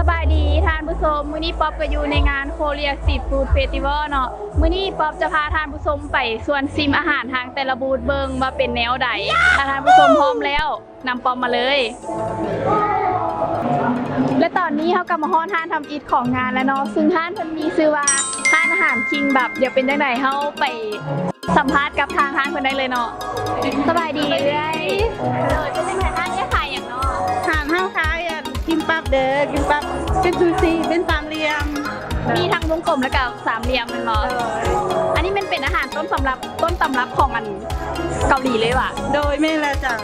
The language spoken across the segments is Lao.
ສະບາຍດີທ່ານຜູ້ຊົມ, ມື້ນີ້ປັອບກໍຢູ່ໃນງານ Korea Street Food Festival ເນາະ. ມື້ນີ້ປັອບຈະພາທ່ານຜູ້ຊົມໄປຊວນຊິມອາຫານທາງແຕ່ລະບູດເບິ່ງວ່າເປັນແນວໃດ. ຖ້າທ່ານຜູ້ຊົມພ້ອມແລ້ວ ນຳປອມມາເລີຍ. ແລະຕອນນີ້ເຮົາກໍມາຮອດຮ້ານທຳອິດຂອງງານແລ້ວເນາະ, ຊຶ່ງຮ້ານເພິ່ນມີຊື່ວ່າຮ້ານອາຫານຄິງບັບ. ດຽວເປັນຈັ່ງໃດເຮົາໄປສຳພາດກັບທາງຮ້ານເພິ່ນໄດ້ເລີຍເນາະ. ສະບາຍດີເອື້ອຍ. ເອີ ເປັນຈັ່ງໃດຮ້ານເອື້ອຍຂາຍຫຍັງເນາະ? ຮ້ານເຮົາຂາຍ ກິມປັບເດີ ກິມປັບ ເປັນຊູຊິ ເປັນສາມຫຼ່ຽມ. ມີທັງວົງກົມແລ້ວກໍສາມຫຼ່ຽມແມ່ນບໍ່? ໂດຍ. ອັນນີ້ແມ່ນເປັນອາຫານຕົ້ນສຳລັບ ຕົ້ນຕຳລັບຂອງອັນເກົາຫຼີເລີຍຫວາ? ໂດຍ ແມ່ນແລ້ວເຈົ້າ.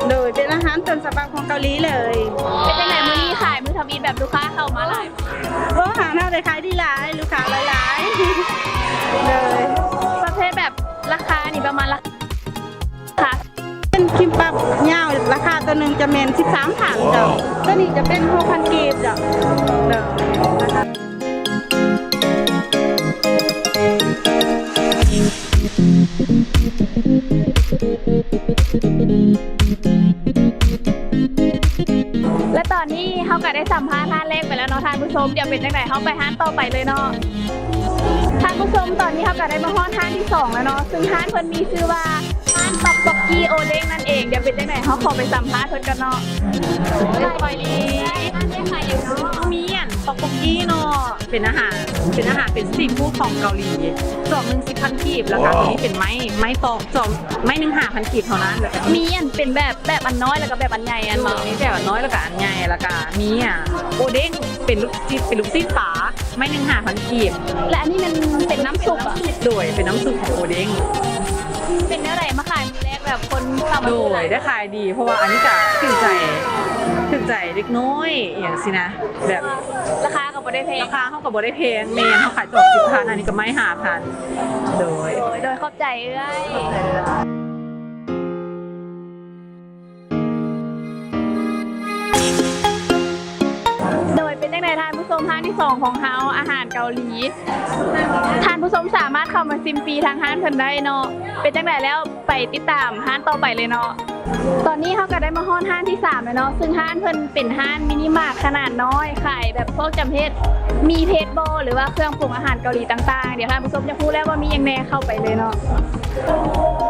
ໂດຍ ເປັນອາຫານຕົ້ນສຳລັບຂອງເກົາຫຼີເລີຍ. ເປັນຈັ່ງໃດມື້ນີ້ຂາຍມື້ທຳອິດ ແບບລູກຄ້າເຂົ້າມາຫຼາຍ? ໂອ້ ຮ້ານເຮົາໄດ້ຂາຍດີຫຼາຍ ລູກຄ້າຫຼາຍໆ. ໂດຍ. ປະເພດແບບລາຄານີ້ປະມານລາຄາ ເປັນຄິມປັບຍາວ ລາຄາໂຕໜຶ່ງຈະແມ່ນສິບສາມພັນເຈົ້າ, ໂຕນີ້ຈະເປັນຫົກພັນກີບເຈົ້າ. ແລະຕອນນີ້ເຮົາກໍໄດ້ສຳພາດຮ້ານແລກໄປແລ້ວເນາະທ່ານຜູ້ຊົມ, ດຽວເປັນຈັ່ງໃດເຮົາໄປຮ້ານຕໍ່ໄປເລີຍເນາະ. ທ່ານຜູ້ຊົມ ຕອນນີ້ເຮົາກໍໄດ້ມາຮອດຮ້ານທີສອງແລ້ວເນາະ, ຊຶ່ງຮ້ານເພິ່ນມີຊື່ວ່າ ຮ້ານຕັອກຕັອກກີ້ໂອເດ້ງນັ້ນເອງ. ດຽວເປັນຈັ່ງໃດເຮົາຂໍໄປສຳພາດເພິ່ນກ່ອນເນາະ. ສະບາຍດີ. ຮ້ານເຮົາຂາຍຫຍັງເນາະ? ມີອັນຕັອກຕັອກກີ້ເນາະ ເປັນອາຫານ ເປັນອາຫານ ເປັນສະຕຣີດຟູດຂອງເກົາຫຼີ. ສອງໜຶ່ງສິບພັນກີບ ແລ້ວກໍ ວ້າວ ອັນນີ້ເປັນໄມ້ ໄມ້ຕອກ ສອງ ໄມ້ໜຶ່ງຫ້າພັນກີບເທົ່ານັ້ນ. ແລ້ວກໍມີອັນເປັນແບບ ແບບອັນນ້ອຍ ແລ້ວກໍແບບອັນໃຫຍ່ ອັນບໍ່? ໂດຍ ມີແບບອັນນ້ອຍ ແລ້ວກໍອັນໃຫຍ່ ແລ້ວກໍມີ ອ່າ ໂອເດ້ງ ເປັນລູກຊິ້ນ ເປັນລູກຊິ້ນປາ ໄມ້ໜຶ່ງຫ້າພັນກີບ. ແລະອັນນີ້ມັນເປັນນ້ຳຊຸບເບາະ? ໂດຍ ເປັນນ້ຳຊຸບຂອງໂອເດ້ງ. ເປັນແນວໃດມາຂາຍມື້ແລກ ແບບຄົນເຂົ້າມາ ໂດຍ ຫຼາຍ? ໄດ້ຂາຍດີ ເພາະວ່າອັນນີ້ກະຖືກໃຈ ຖືກໃຈເດັກນ້ອຍອີ່ຫຍັງຊີ້ນະ ແບບ ລາຄາກໍບໍ່ໄດ້ແພງ ລາຄາເຮົາກໍບໍ່ໄດ້ແພງ. ແມ່ນ ເຮົາຂາຍສອງສິບພັນ ອັນນີ້ກໍໄມ້ຫ້າພັນ. ໂດຍ ໂດຍ ໂດຍ ຂອບໃຈເອື້ອຍ. ໂດຍ ເປັນຈັ່ງໃດທ່ານຜູ້ຊົມ ຮ້ານທີສອງຂອງເຮົາ ອາຫານເກົາຫຼີ. ທ່ານຜູ້ຊົມສາມາດເຂົ້າມາຊິມຟຣີທາງຮ້ານເພິ່ນໄດ້ເນາະ. ເປັນຈັ່ງໃດແລ້ວ ໄປຕິດຕາມຮ້ານຕໍ່ໄປເລີຍເນາະ. ຕອນນີ້ເຮົາກໍໄດ້ມາຮອດຮ້ານທີສາມແລ້ວເນາະ, ຊຶ່ງຮ້ານເພິ່ນເປັນຮ້ານມິນິມາດຂະໜາດນ້ອຍ ຂາຍແບບພວກຈຳເພດ ໝີ່ເພດໂບ ຫຼືວ່າເຄື່ອງປຸງອາຫານເກົາຫຼີຕ່າງໆ. ດຽວທ່ານຜູ້ຊົມຢາກຮູ້ແລ້ວວ່າມີຫຍັງແດ່ ເຂົ້າໄປເລີຍເນາະ.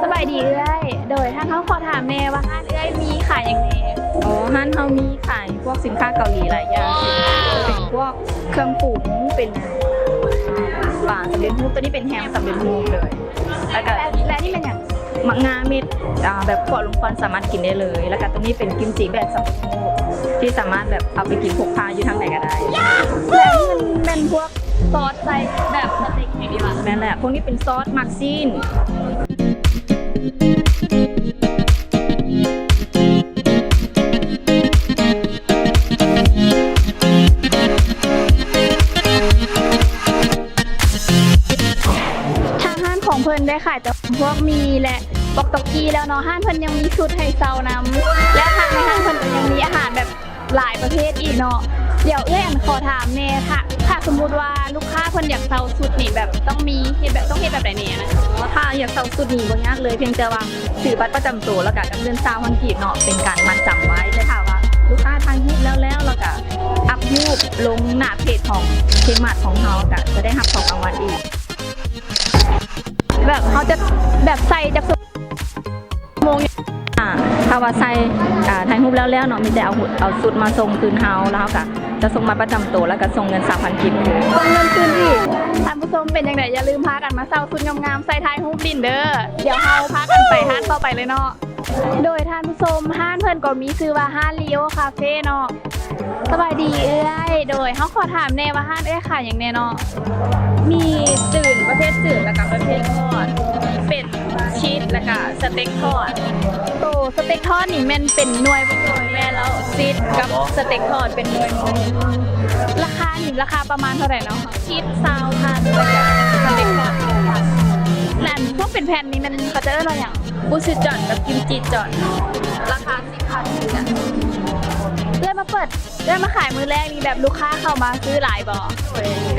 ສະບາຍດີເອື້ອຍ. ໂດຍ ທາງເຮົາຂໍຖາມແດ່ວ່າຮ້ານເອື້ອຍມີຂາຍຫຍັງແດ່? ອໍ ຮ້ານເຮົາມີຂາຍພວກສິນຄ້າເກົາຫຼີຫຼາຍຢ່າງ ເປັນພວກເຄື່ອງປຸງ ເປັນ ອ່າ ປາສຳເລັດຮູບ, ໂຕນີ້ເປັນແຮມສຳເລັດຮູບເລີຍ. ແລ້ວກໍ ແລະ ແລະນີ້ແມ່ນຫຍັງ? ໝາກງາເມັດ ອ່າ ແບບຂົ້ວລົມຄວັນສາມາດກິນໄດ້ເລີຍ. ແລ້ວກໍໂຕນີ້ເປັນກິມຈິແບບສຳເລັດຮູບ ທີ່ສາມາດແບບເອົາໄປກິນພົກພາຢູ່ທາງໃດກໍໄດ້. ແລະອັນນີ້ມັນແມ່ນພວກ ຊອດໃສ່ແບບສະເຕັກຫຍັງນີ້ຫວາ? ແມ່ນແຫຼະ ພວກນີ້ເປັນຊອດໝາກຊີ້ນ. ທາງຮ້ານຂອງເພິ່ນໄດ້ຂາຍແຕ່ພວກໝີ່ ແລະ ຕັອກຕັອກກີ້ແລ້ວເນາະ, ຮ້ານເພິ່ນຍັງມີຊຸດໃຫ້ເຊົ່ານຳ ແລະ ທາງໃນຮ້ານເພິ່ນກໍຍັງມີອາຫານແບບ ຫຼາຍປະເພດອີກເນາະ. ດຽວເອື້ອຍອັນຂໍຖາມແດ່ ຖ້າ ຖ້າສົມມຸດວ່າລູກຄ້າເພິ່ນຢາກເຊົ່າຊຸດນີ້ ແບບຕ້ອງມີເຮັດແບບ ຕ້ອງເຮັດແບບໃດແດ່ນະ? ອໍ ຖ້າຢາກເຊົ່າຊຸດນີ້ບໍ່ຍາກເລີຍ, ພຽງແຕ່ວ່າຖືບັດປະຈຳໂຕ ແລ້ວກະກັບເງິນຊາວພັນກີບເນາະ ເປັນການມັດຈຳໄວ້. ແຕ່ຖ້າວ່າລູກຄ້າຖ່າຍຮູບແລ້ວໆ ແລ້ວກະອັບຮູບລົງໜ້າເພຈຂອງເຄມາດຂອງເຮົາ ກະຈະໄດ້ຮັບຂອງລາງວັນອີກ. ແບບເຮົາຈະແບບໃສ່ຈັກຊົ່ວໂມງ? ອ່າ ຖ້າວ່າໃສ່ ອ່າ ຖ່າຍຮູບແລ້ວໆເນາະ ມີແຕ່ເອົາ ເອົາຊຸດມາສົ່ງຄືນເຮົາ ແລ້ວເຮົາກະຈະສົ່ງບັດປະຈຳໂຕ ແລ້ວກະສົ່ງເງິນສາມພັນກີບຄືນ ສົ່ງເງິນຄືນອີກ. ທ່ານຜູ້ຊົມເປັນຈັ່ງໃດ ຢ່າລືມພາກັນມາເຊົ່າຊຸດງາມໆ ໃສ່ຖ່າຍຮູບຫຼິ້ນເດີ. ດຽວເຮົາພາກັນໄປຮ້ານຕໍ່ໄປເລີຍເນາະ. ໂດຍທ່ານຜູ້ຊົມ ຮ້ານເພິ່ນກໍມີຊື່ວ່າຮ້ານ Leo Cafe ເນາະ. ສະບາຍດີເອື້ອຍ. ໂດຍ ເຮົາຂໍຖາມແດ່ວ່າຮ້ານເອື້ອຍຂາຍຫຍັງແດ່ເນາະ? ມີຈືນ ປະເພດຈືນ ແລ້ວກະປະເພດທອດ ເປັນຊີສ ແລ້ວກະສະເຕັກທອດ. ໂຕສະເຕັກທອດນີ້ແມ່ນເປັນໜ່ວຍບໍ່? ໂດຍ ແມ່ນແລ້ວ ຊີສກັບສະເຕັກທອດເປັນໜ່ວຍໝົດ. ລາຄານີ້ ລາຄາປະມານເທົ່າໃດເນາະ? ຊີສ ຊາວພັນ ແລ້ວກະສະເຕັກທອດ ສິບພັນ. ແລະ ອັນພວກເປັນແຜ່ນນີ້ແມ່ນເຂົາເຈົ້າເອີ້ນວ່າຫຍັງ? ບູຊືຈອນກັບກິມຈິຈອນ ລາຄາສິບພັນຄືກັນ. ເອື້ອຍມາເປີດ ເອື້ອຍມາຂາຍມື້ແລກນີ້ ແບບລູກຄ້າເຂົ້າມາຊື້ຫຼາຍບໍ່?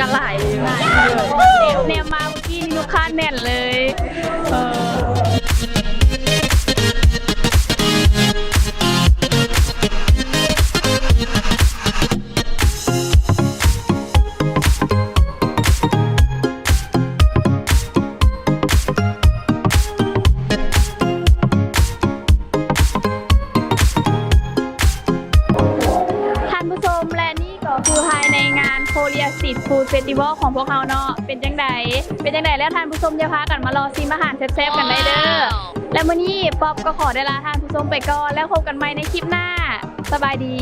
ກໍຫຼາຍຢູ່ ແນມມາມື້ກີ້ນີ້ລູກຄ້າແໜ້ນເລີຍ. ເອີ. ຢູ່ພາຍໃນງານ Korea Street Food Festival ຂອງພວກເຮົາເນາະ. ເປັນຈັ່ງໃດ ເປັນຈັ່ງໃດແລ້ວທ່ານຜູ້ຊົມ ຢ່າພາກັນມາລໍຊີມອາຫານແຊບໆກັນໄດ້ເດີ້. ແລະມື້ນີ້ Pop ກໍຂໍໄດ້ລາທ່ານຜູ້ຊົມໄປກ່ອນ ແລ້ວພົບກັນໃໝ່ໃນຄລິບໜ້າ. ສະບາຍດີ.